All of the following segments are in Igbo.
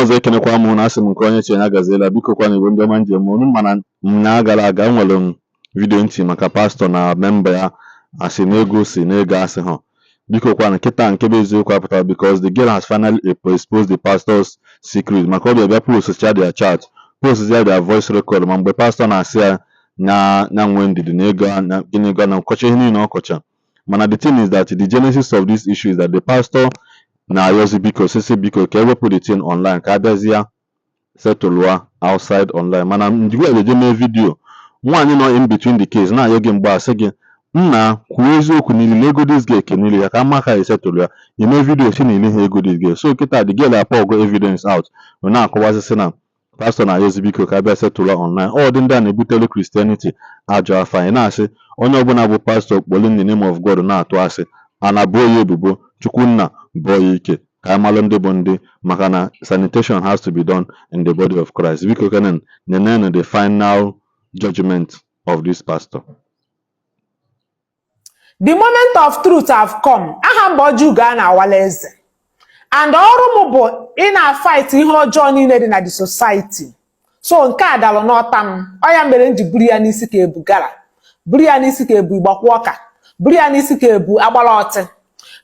Ọzọ, ekenekwa m na asị m nke onye chi ya gaziela. Biko kwana, Igbo ndị ọma njem unu, mana nya gara aga enwere m video ntị maka pastọ na member ya asị na ego si na ego asị ha. Biko kwana, kịta nke bụ eziokwu apụtara because the girl has finally exposed the pastor's secret, maka ọ bịa bịa postcha their chat, postcha their voice record, ma mgbe pastọ na-asị ya na na nwee ndidi na ego na gịnị ego na nkọcha ihe niile ọ kọcha. Mana the thing is that the genesis of this issue is that the pastor na-ayọzi biko, sisi biko ka ewepụ the thing online, ka abịazie setụlụa outside online. Mana njikwa ejeje mee video, nwaanyị nọ in between the case na-ayọ gị mgbe asị gị, nna, kwuo eziokwu n'ilile ego this girl kenile ya ka ama ka esetụlụ ya. Ime video si na ile ha ego this girl. So kịta the girl apọgụ evidence out, ọ na-akọwazi sị na pastọ na-ayọzi biko ka abịa setụlụ online. Ọ dị ndị a na-ebutelu Christianity ajọ afa. Anyị na-asị onye ọbụla bụ pastọ kpoli in the name of God na-atụ asị, a na-abụọ ya ebubo, Chukwunna bụọ ya ike, ka anyị malụ ndị bụ ndị, maka na sanitation has to be done in the body of Christ. Biko kenen nenenu the final judgment of this pastor. The moment of truth have come. Aha mgbe ọjọọ ga na-awala eze, and ọrụ m bụ ị na-fight ihe ọjọọ niile dị na the society. So nke a dalụ n'ọta m. Ọ ya mere m ji buru ya n'isi ka ebu gara, buru ya n'isi ka ebu ịgbakwa ọka, buru ya n'isi ka ebu agbala ọtị.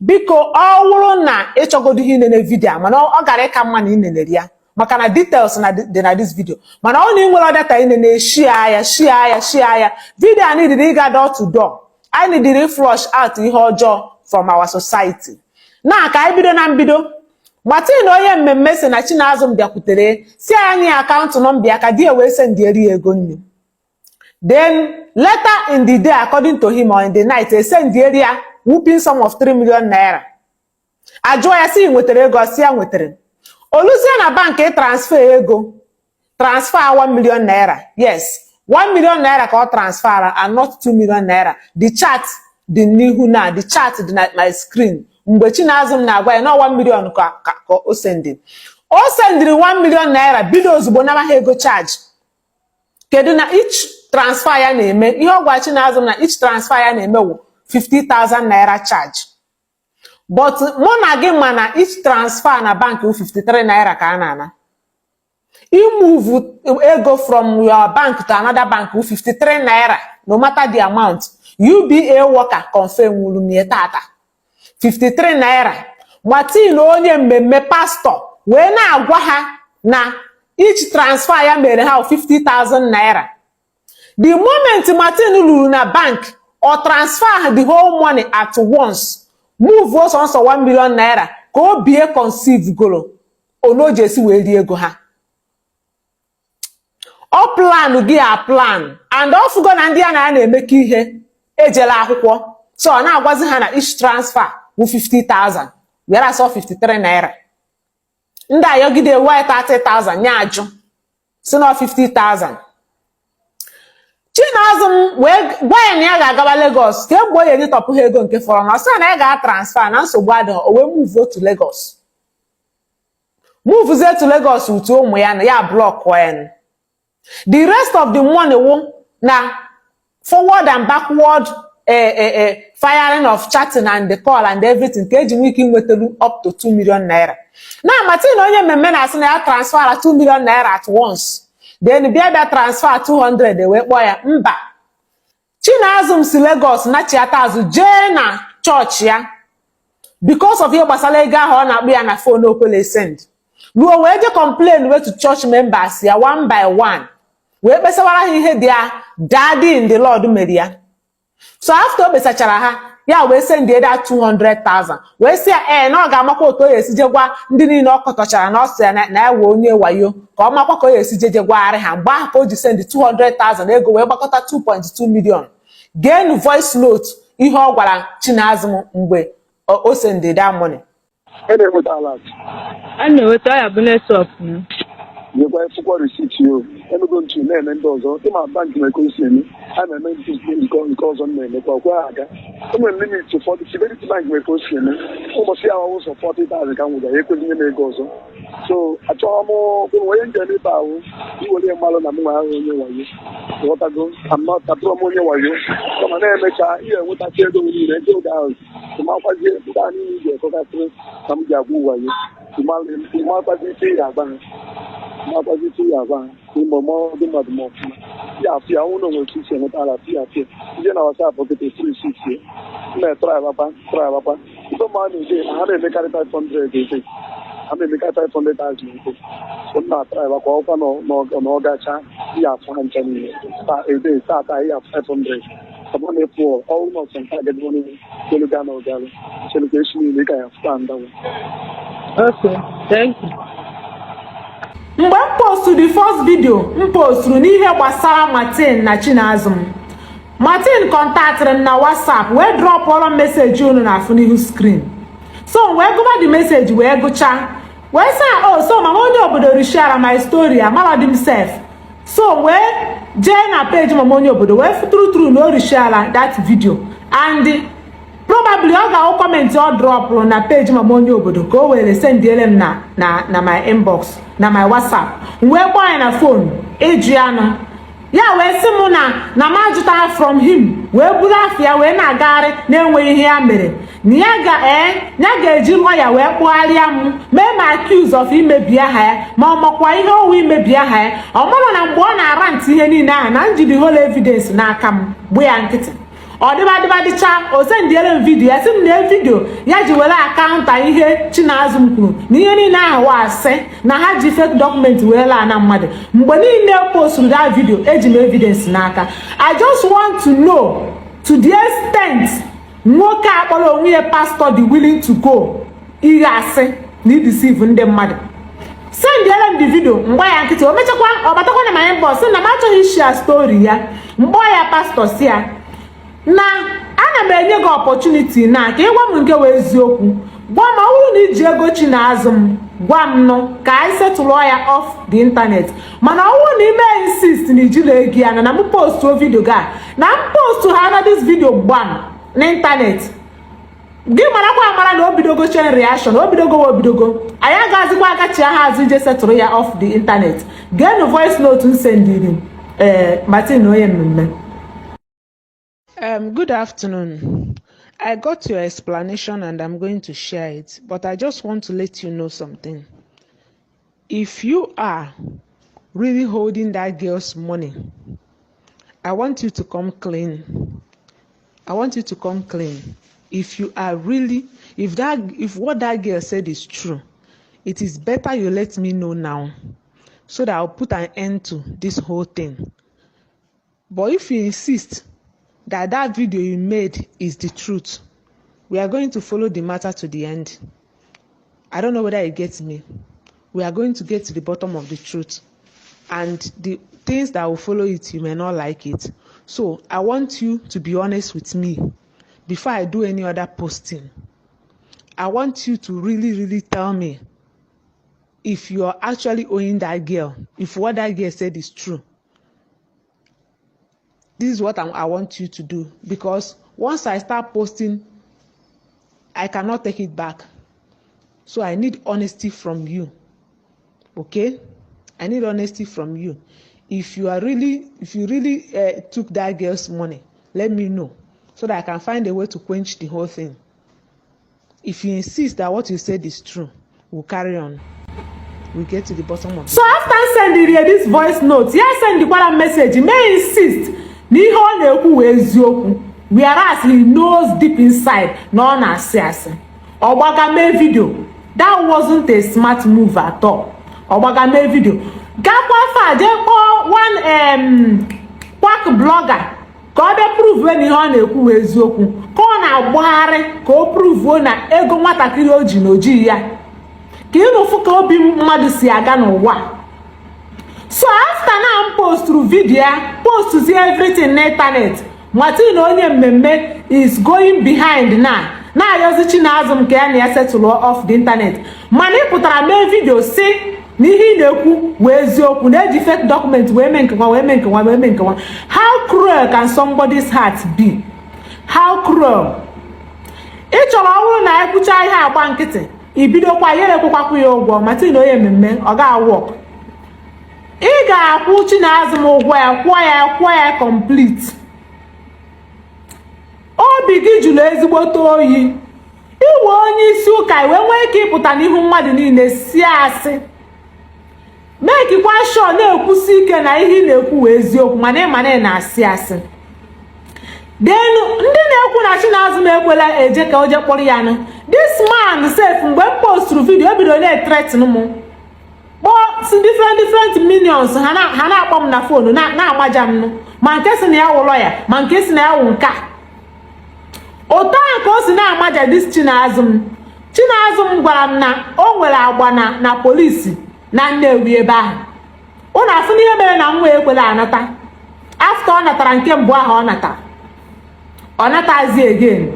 Biko, ọ wụrụ na ịchọgodo ihe inene video a, mana ọ gara ịka mma na inenere ya, maka na details na dị na this video. Mana ọ na ị nwere data inene, share ya, share ya, share ya. Video a nidiri ịga door to door. Anyị nidiri flush out ihe ọjọọ from our society. Na ka anyị bido na mbido. Martin onye mmemme si na Chinazụ m bịakwutere si anyị account number ya ka di ya wee sendieri ya ego nri. Then later in the day, according to him, or in the night, esendieri ya whooping sum of 3 million naira. Ajụọ ya si nwetara ego, si ya nwetara. Oluzie na bank transfer ego, transfer 1 million naira. Yes, 1 million naira ka ọ transfer and not 2 million naira. The chat dị n'ihu, na the chat dị na my screen mgbe Chinazụ m na-agwa ya na 1 million ka o sendiri. O sendiri 1 million naira, bido ozugbo nama ha ego charge. Kedu na each transfer ya na-eme? Ihe ọ gwa Chinazụ m na each transfer ya na-eme wụ 50,000 naira charge, but mụ na gị ma na each transfer na bank wụ 53 naira ka a na-ana. Imove ego from your bank to another bank wụ 53 naira, no matter the amount. UBA worker confirm wuru m ya tata, 53 naira. Martin onye mmemme pastọ wee na-agwa ha na each transfer ya mere ha 50,000 naira. The moment Martin ruru na bank, ọ transfer the whole money at once, move sọnsọ 1 million naira ka o bie conceive goro onoji esi wee rie ego ha. Ọ plan gị a plan, and ọ fụgo na ndị ya na ya na-emekọ ihe ejela akwụkwọ, so ọ na-agwazi ha na each transfer wụ 50,000 whereas ọ 53 naira. Ndị ayọgide wee 30,000 nye, ajụ si na 50,000. Chinazụ m wee gwa ya na ya ga-agaba Lagos ka e gbuo ya, enyetọpụ ha ego nke fọrọ, na ọ sị na ya ga-transfer na nsogbu adịghị. O wee move to Lagos, movezie to Lagos utu ụmụ ya na ya block ya. The rest of the money wụ na forward and backward firing of chatting and the call and everything ka eji nwee ike inwetalu up to 2 million naira. Na Martin onye mmemme na-asị na ya transfer 2 million naira at once, then bịa bịa transfer 200, wee kpọọ ya mba. Chinazụ m si Lagos nachiata azụ, jee na chọọchị ya because of ihe gbasara ego ahụ ọ na-akpụ ya na phone okwele send ruo, wee je complain wee to church members ya one by one, wee kpesawara ha ihe dị ya daddy in the Lord mere ya. So after o kpesachara ha, ya wee send that 200,000, wee sị ya ee, na ọ ga-amakwa otu o esi je gwa ndị niile ọ kọtọchara na ọ sị ya na ya wee onye wayo, ka ọ makwa ka o esi je gwagharị ha. Mgbe ahụ ka o ji send 200,000 ego wee gbakọta 2.2 million. Geenụ voice note ihe ọ gwara Chinazụ m mgbe o send that money. E na-enweta alert. A na-enweta ya bụ network m. Nyekwa efukwa receipt yo emego ntu na-eme ndị ọzọ. Ịma bank nwere ka o si eme, a na-eme nke ọzọ m na-emekwa kwa aga. Enwere m limit ụfọdụ. Fidelity Bank nwere ka o si eme. Ụbọchị ya ụzọ 40,000 ka m nwụga ya, ekweghị nye m ego ọzọ. So achọghị m onye njem ịba ahụ iwere mmalụ na m nwa ahụ onye wayo. Ghọtago? Abụrọ m onye wayo, kama na-emecha ihe enwetacha ego m niile ndị oge ahụ tụmakwazie ndị a niile iji ekọgasịrị na m ji agwụ wayo. Ịmakwazi ife ị ga-agwa ha, ịmakwazi ife ị ga-agwa ha ime ọma ndị mmadụ ma ọfụma ya afụ ya nwụna onwe ka isi enweta ala afụ ya afụ ya ije na WhatsApp kịta efuru isi isi na try agbakwa ife ma a na-eje ha na-emekarị 500 ede, ha na-emekarị 500,000 ede. So m na-atry agbakwa ọkwa na ọ gacha ihe afụ ha ncha niile taa ede taa taa ihe afụ 500. Ọ bụrụ na ị pụọ ọrụ n'ọsọ nke agadi n'ihu elu gaa na ọgalụ chere ka echi niile ị ga ya afụta ndawa. Okay, thank you. Mgbe m posturu the first video m posturu n'ihe gbasara Martin na Chinazụ m, Martin contactịrị m na WhatsApp wee dropụọrọ m message unu na-afụ n'ihu screen. So m wee gụba the message, wee gụchaa, wee sị, "Oh, so mama onye obodo reshare my story." Amarọdị m sef. So wee jee na page mama onye obodo wee fụtụrụ true na o reshare that video, and probably ọ ga-ahụ comment ọ dropụrụ na page mama onye obodo ka o were sendiele m na my inbox na my WhatsApp. M wee kpọọ ya na phone ịjụ ya nụ ya, wee sị m na m ajụtara from him, wee buru afọ ya wee na-agagharị na-enweghị ihe ya mere, na ya ga ee ya ga-eji lọya wee kpụgharịa m, mee ma accuse of imebi aha ya. Ma ọ makwa ihe owu imebi aha ya. Ọ mara na mgbe ọ na-ara ntị ihe niile ahụ na njidi whole evidence n'aka m bụ ya nkịtị. Ọ dịbadịbadịcha, o sendiere m video ya, sị m na video ya ji were a-counter ihe Chinazụ m kwuru na ihe niile ahụ wa asị, na ha ji fake document wee laa na mmadụ. Mgbe niile posturu that video, eji m evidence n'aka. I just want to know to the extent nwoke a kpọrọ onwe ya pastor dị willing to go ighe asị na ideceive ndị mmadụ. Sendiere m the video mgba ya nkịtị. O mechakwa, ọ batakwa na my inbox, sị na m achọghị ishare story ya. Mkpọ ya pastor, si ya na ana m enye gị opportunity na ka ị gwa m nke wee eziokwu. Gwa m, ọ bụrụ na iji ego Chinazụ m, gwa m nụ ka anyị setụlụọ ya off the internet. Mana ọ bụrụ na ime insist na ijiri ego ya na m postuo video ga na m postu ha na this video gbam n'internet, gị marakwa amara na o bidogo chain reaction. O bidogo, o bidogo. Anyị agazikwa agachi ha azụ ije setụrụ ya off the internet. Geenụ voice note m sendiri ee Martin onye mmemme. Good afternoon. I got your explanation and I'm going to share it, but I just want to let you know something. If you are really holding that girl's money, I want you to come clean. I want you to come clean. If you are really, if that, if what that girl said is true, it is better you let me know now so that I'll put an end to this whole thing. But if you insist that that video you made is the truth, we are going to follow the matter to the end. I don't know whether you get me. We are going to get to the bottom of the truth. And the things that will follow it, you may not like it. So I want you to be honest with me before I do any other posting. I want you to really, really tell me if you are actually owing that girl, if what that girl said is true. This is what I want you to do, because once I start posting, I cannot take it back. So I need honesty from you. Okay? I need honesty from you. If you really took that girl's money, let me know so that I can find a way to quench the whole thing. If you insist that what you said is true, we'll carry on. We get to the bottom of So after sending ya this voice note, ya sendikwara message may insist na ihe ọ na-ekwu wee eziokwu, whereas he knows deep inside na ọ na-asị asị. Ọ gbaga mee video. That wasn't a smart move at all. Ọ gbaga mee video, gakwa fa jee kpọọ one quack blogger ka ọ bịa prove na ihe ọ na-ekwu wee eziokwu, ka ọ na-agbagharị ka o proveuo na ego nwatakịrị o ji na ojighị ya, ka ịnụfụ ka obi mmadụ si aga n'ụwa. So after na m posturu video ya, postuzie everything n'internet, Martin onye mmemme is going behind na na-ayọzi Chinazụ m ka ya na ya settle off the internet. Mana ị pụtara mee video si na ihe ị na-ekwu wee eziokwu, na-eji fake document wee mee nkewa, wee mee nkewa, wee mee nkewa. How cruel can somebody's heart be? How cruel! Ị chọrọ ọ bụrụ na ekwucha ihe agba nkịtị, ibidokwa ihe ekwekwakwu ya ụgwọ. Martin onye mmemme, ọ ga-awọk. Ị ga-akwụ Chinazụ m ụgwọ ya, kwụọ ya, kwụọ ya complete. Obi gị jụrụ ezigbote oyi. Ị Iwe onye isi ụka wee nwee ike ịpụta n'ihu mmadụ niile sie asị, mekikwa sure na-ekwusi ike na ihe ị na-ekwu wee eziokwu, mana ị ma na ị na-asị asị. Denu ndị na-ekwu na Chinazụ m ekwela eje ka o je kpọrọ ya nụ. This man sef, mgbe m posturu video, o bidoro na-ethreaten m, kpọọ si different different minions ha na-akpọ m na phone, na-agbaja m nụ, ma nke si na ya wụ lawyer, ma nke si na ya wụ nka. Otu ahụ ka o si na-amaja this Chinazụ m. Chinazụ m gwara m na o nwere agba na polisi na Nnewi ebe ahụ. Ụnụ afụ n'ihe mere na nwa ekwela anata. After ọ natara nke mbụ ahụ, ọ natara, ọ natazi again.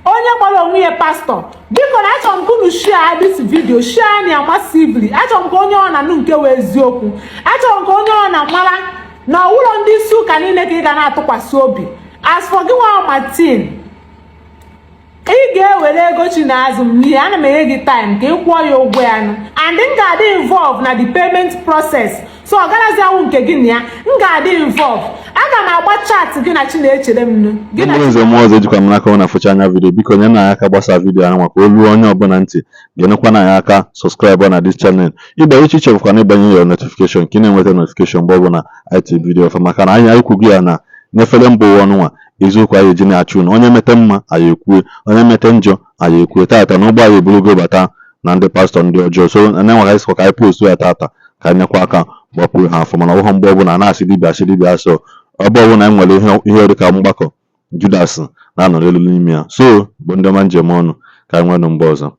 Onye kpọrọ onwe ya pastọ, biko na achọrọ m ka unu share this video, share ya massively. Achọrọ m ka onye ọ na-anụ nke wee eziokwu. Achọrọ m ka onye ọ na-mara na ọwụlọ ndị isi ụka niile ka ị ga na-atụkwasị obi. As for gị nwa Martin, ị ga-ewere ego Chinazụ m n'ihe ana m enye gị time ka ị kwụọ ya ụgwọ ya nụ, and m ga-adị involve na the payment process, so ọ garazi awụ nke gị na ya. M ga-adị involve, aga m agba chat gị na Chinechere m nụ gị na Ndị nze mmụọ ọzọ, ejikwa m n'aka ọ na-afụcha anya video. Biko nye na anyị aka gbasa video ahụ maka olu onye ọbụla ntị. Ga-enekwa na anyị aka subscribe na this channel. Ịgba iche ichefukwa na ịgbanye your notification ka ị na-enweta notification mgbe ọbụla anyị tiri video ọfa, maka na anyị kwugo ya na n'efere mba ụwa ọnụnwa, eziokwu anyị eji na-achụ unu. Onye mete mma, anyị ekwue; onye mete njọ, anyị ekwue. Tata na ụgbọ anyị eburugo bata na ndị pastọ ndị ọjọọ, so na enwe anyị sịkwa ka anyị post ya tata ka anyị nyekwa aka gbapụ ha afọ. Mana ọbụghị mgbe ọbụla na-asị dibịa asị dibịa asọ. Ebe ọbụla e nwere ihe dịka mgbakọ, Judas na-anọ n'elu n'ime ya. So bụ ndị ọma njem ọnụ, ka anyị nwee nụ mgbe ọzọ.